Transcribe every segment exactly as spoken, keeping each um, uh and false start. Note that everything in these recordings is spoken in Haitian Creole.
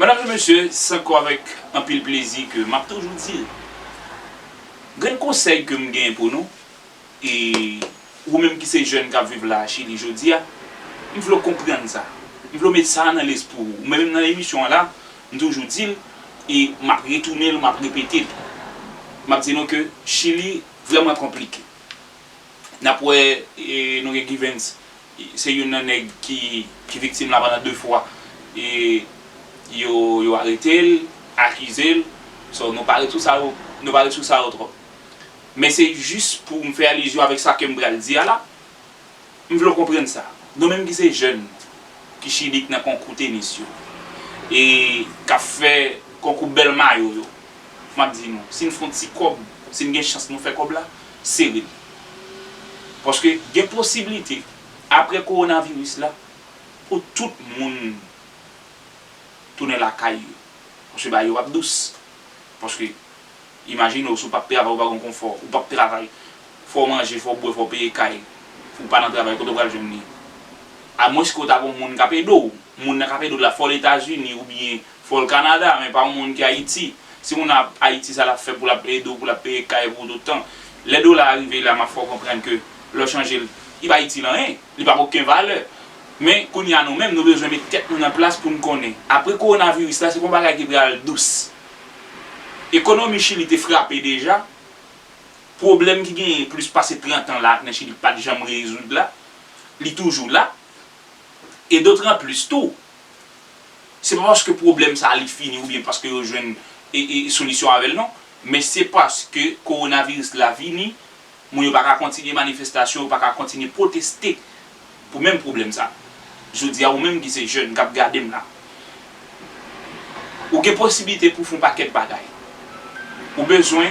Medam e mesye, se ankò avèk anpil plezi ke m ap toujou di l. Grenn konsèy ke m genyen pou nou, e ou menm ki se jèn k ap viv la a Chili jodi a, m vle w konprann sa. M vle w met sa nan lespri w. Mwen menm nan emisyon an la, m toujou di l, e m ap retounen l, m ap repete l. M ap di nou ke Chili vrèman konplike. N ap wè, e, nou gen Givens, se youn nan nèg ki, ki viktim la pandan de fwa. E yo, yo arete l, akize l. So, nou pa ret sou sa yo, nou pa ret sou sa yo twòp. Men se jis pou m fè alizyon avèk sa ke m pral di a la. M vle w konprann sa. Nou menm ki se jèn, ki Chili k nan konkou tenis yo, e k ap fè konkou bèl mayo yo, m ap di nou, si n fè yon ti kòb, si n gen chans nou fè kòb la, sere l. Paske gen posiblite, apre kowonaviris la, pou tout moun tounen lakay yo. Paske bagay yo p ap dous. Paske, imajine w, si w p ap travay, ou pa gen konfò, ou p ap travay, fò w manje, fò w bwè, fò w peye kay, ou pa nan travay, kote w pral jwenn li? Amwenske w ta gen yon moun k ap ede w. Moun nan k ap ede w la, fò l Etazini oubyen fò l Kanada, men pa yon moun ki Ayiti. Si moun nan ap Ayiti, sa l ap fè pou l ap ede w, pou l ap peye kay pou w tout tan? Lè dola a rive la, m ap fè w konprann ke lè w chanje l, li pa itil anyen, li pa gen okenn valè. Men, kounye a nou menm, nou bezwen met tèt nou nan plas pou n konnen. Apre kowonaviris la, se pa yon bagay ki pral dous. Ekonomi Chili te frape deja. Pwoblèm ki genyen plis pase trant an la nan Chili pa t janm rezoud la, li toujou la. E dotranplis tou, se pa paske pwoblèm sa a li fini oubyen paske yo jwenn e, e, solisyon avè l non, men se paske kowonaviris la vini, moun yo pa ka kontinye manifestasyon, yo pa ka kontinye pwoteste pou menm pwoblèm sa. Jodi a, ou menm ki se jèn k ap gade m la, ou gen posiblite pou w fè yon pakèt bagay. Ou bezwen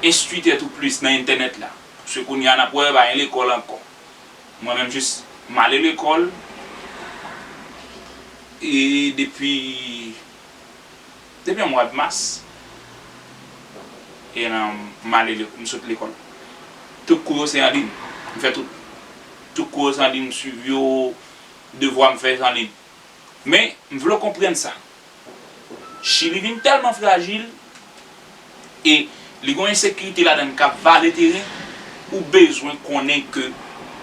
enstwi tèt ou plis nan entènèt la. Paske kounye a n ap wè pa gen lekòl ankò. Mwen menm jis m ale lekòl e depi, depi mwa mas, e nan m ale le- m sot lekòl. Tout kou yo se an liy. M fè tout. Tout kou yo se an liy, m swiv yo, devwa m fè se an liy. Men, m vle w konprann sa. Chili vin tèlman frajil e li gen yon ensekirite ladan l k ap vale teren, ou bezwen konnen ke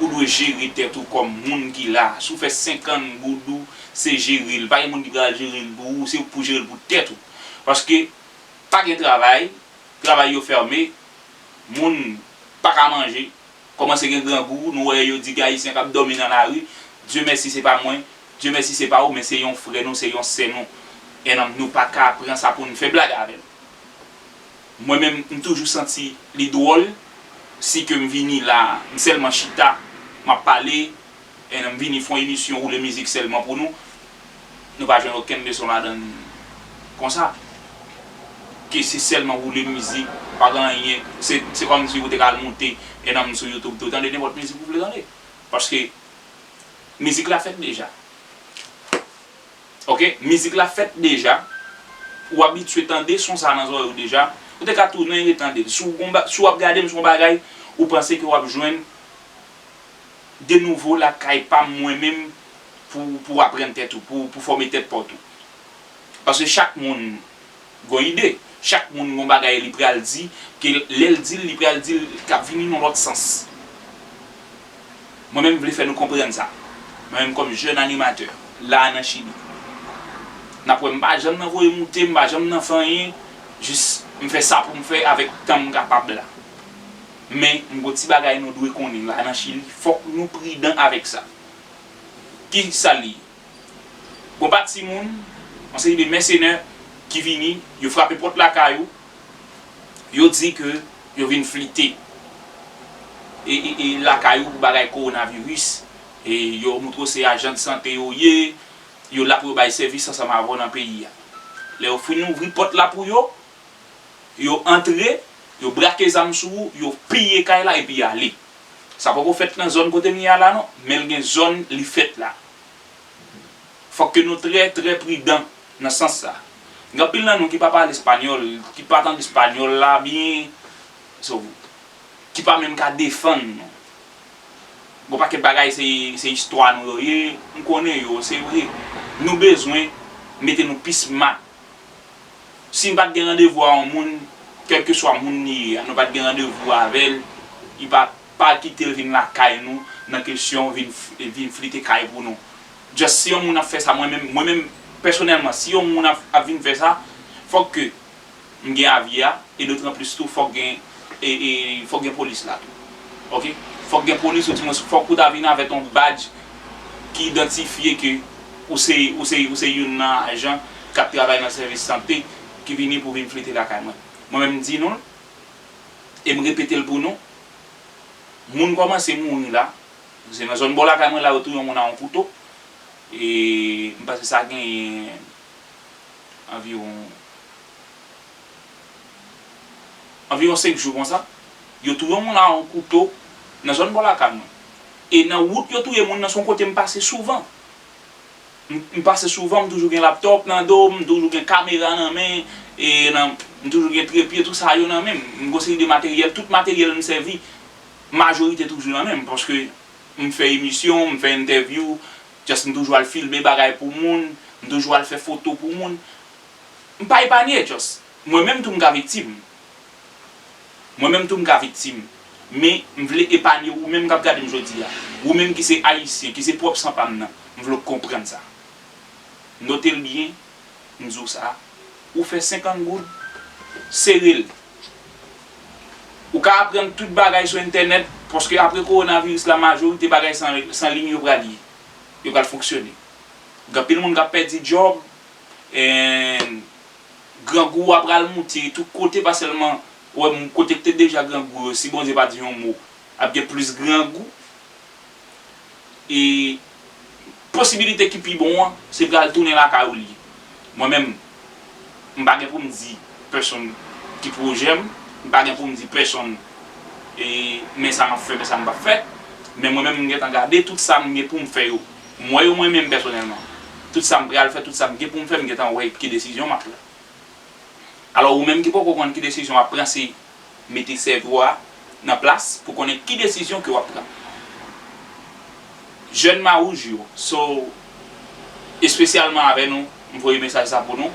ou dwe jere tèt ou kòm moun ki la. Si w fè senkant goud ou, se jere l. Pa gen moun ki pral jere l pou ou, se ou k pou jere l pou tèt ou. Paske pa gen travay, travay yo fèmen, moun pa ka manje, kòmanse gen grangou, nou wè yo di gen Ayisyen k ap dòmi nan lari. Dye mèsi se pa mwen, Dye mèsi se pa ou, men se yon frè nou, se yon sè nou. E nan nou pa ka pran sa pou n fè blag avè l. Mwen menm, m toujou santi li dwòl, si ke m vini la, m sèlman chita, m ap pale, e nan m vini fè yon emisyon woule mizik sèlman pou nou, nou pa jwenn okenn leson ladan l konsa. Ke se sèlman woule mizik, pa gen anyen, se, se kòmsi ou te ka al moute e nan m sou YouTube tou, tande nenpòt mizik ou vle tande. Paske mizik la fèt deja. Oke, mizik la fèt deja. Ou abitye tande son sa nan zòrèy ou deja. Ou te ka tounen retande l. Si w gon ba- si w ap gade m sou yon bagay, ou panse ke w ap jwenn de nouvo lakay pa m mwen menm pou, pou w aprann tèt ou, pou, pou fòme tèt pa w tou. Paske chak moun gon ide, chak moun gon bagay li pral di, ke lè l di l, li pral di l k ap vini nan lòt sans. Mwen menm, m vle fè nou konprann sa. Mwen menm, kòm jèn animatè, la a nan Chili, n ap wè m pa janm nan voye moute, m pa janm nan fè anyen, jis m fè sa pou m fè avèk tan m kapab la. Men, m gon ti bagay nou dwe konnen la nan Chili, fòk nou pridan avèk sa. Ki sa l ye? Gon pati moun, yon seri de mèsenè ki vini, yo frape pòt lakay ou, yo di ke yo vin flite e, e, e lakay ou pou bagay kowonaviris, e yo montre w se ajan de sante yo ye, yo la pou yo bay sèvis ansanm avè w nan peyi a. Lè yo fin ouvri pòt la pou yo, yo antre, yo brake zam sou ou, yo piye kay la epi y ale. Sa poko fèt nan zòn kote m ye a la non, men l gen zòn li fèt la. Fòk ke nou trè, trè pridan nan sans sa. Gen anpil nan nou ki pa pale espanyòl, ki pa tande espanyòl la byen. So, ki pa menm ka defann nou. Gon pakèt bagay se, se istwa nou yo ye, m konnen yo, se vre. Nou bezwen mete nou pis mat. Si n pa t gen randevou a yon moun, kèlkeswa moun li ye a, nou pa t gen randevou avè l, li pa, pa kite l vin lakay nou nan kesyon vin, vin flite kay pou nou. Just si yon moun ap fè sa, mwen menm, mwen menm, pèsonèlman, si yon moun ap, ap vin fè sa, fòk ke m gen avi a, e dotranplis tou, fòk gen, e, e, fòk gen polis la tou. Oke? Fòk gen polis, oudimwens, fòk ou ta vin avèk yon badj ki idantifye ke ou se, ou se, ou se youn nan ajan k ap travay nan sèvis sante ki vini pou vin flite lakay mwen. Mwen menm, m di nou l, e m repete l pou nou, moun kòmanse mouri la, se nan zòn bò lakay mwen la, yo touye yon moun a yon kouto, e m panse sa genyen anviwon, anviwon senk jou konsa, yo touye yon moun a yon kouto nan zòn bò lakay mwen. E nan wout yo touye moun nan, se yon kote m pase souvan. M, m pase souvan, m toujou gen laptòp nan do m, m toujou gen kamera nan men, e nan, m toujou gen trepye, tout sa yo nan men m. M gen yon seri de materyèl, tout materyèl m sèvi, majorite toujou nan men m, paske m fè emisyon, m fè entèvyou, just m toujou al filme bagay pou moun, m toujou al fè foto pou moun. M pa epanye, just. Mwen menm tou m ka viktim. Mwen menm tou m ka viktim. Men, m vle epanye ou menm k ap gade m jodi a. Ou menm ki se Ayisyen, ki se pwòp san pa m nan. M vle w konprann sa. Note l byen, m di w sa. Ou fè senkant goud, sere l. Ou ka aprann tout bagay sou entènèt, paske apre kowonaviris la, majorite bagay san, san liy yo pral ye. Yo pral fonksyone. Gen anpil moun k ap pèdi djòb, e grangou a pral moute tout kote, pa sèlman, ou wè, moun kote k te deja grangou yo, si Bondye pa di yon mo, ap gen plis grangou. E posibilite ki pi bon an, se pral tounen lakay ou li ye. Mwen menm, m pa gen pou m di pèsonn ki pwojè m, m pa gen pou m di pèsonn, e, men sa m ap fè, men sa m p ap fè. Men mwen menm, m gentan gade tout sa m gen pou m fè yo. M wè yo mwen menm pèsonèlman. Tout sa m pral fè, tout sa m gen pou m fè, m gentan wè ki desizyon m ap pran. Alò, ou menm ki poko konn ki desizyon w ap pran, se mete sèvo a nan plas pou konnen ki desizyon ke w ap pran. Jèn Mawouj yo, so, espesyalman avè nou, m voye mesaj sa pou nou.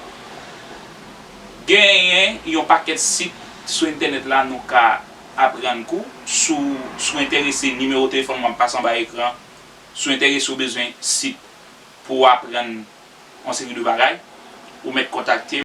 Genyen yon pakèt sit sou entènèt la nou ka aprann kou. Si w, si w enterese, nimewo telefòn mwen ap pase anba ekran. Si w enterese, w bezwen sit pou w aprann yon seri de bagay, ou mèt kontakte m.